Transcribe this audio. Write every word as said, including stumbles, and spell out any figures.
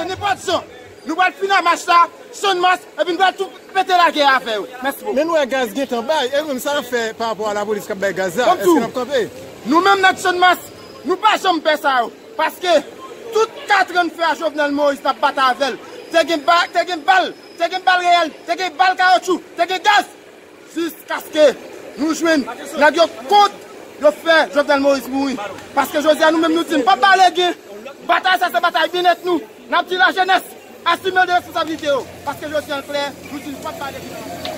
Nenpòt jan, nou pral fini a mach la, Channmas, epi nou pral tou pete lagè avè yo. Mèsi bokou. Men nou wè gaz gentan bay, e nou menm sa n ap fè pa rapò a lapolis k ap bay gaz la? Èske n ap kanpe? Nou menm nèg Channmas, nou pa janm pè sa yo. Paske tout katran n fè a Jovenel Moïse n ap batay avè l. Te gen ba, te gen bal, te gen bal reyèl, te gen bal kawotchou, te gen gaz. Jiskaske nou jwenn nèg yo kont yo fè Jovenel Moïse mouri. Paske jodi a nou menm nou di n p ap ba legen. Batay sa se batay byennèt nou. N ap di lajenès, asime de responsablite yo. Paske jodi a l klè, nou di n p ap ba legen.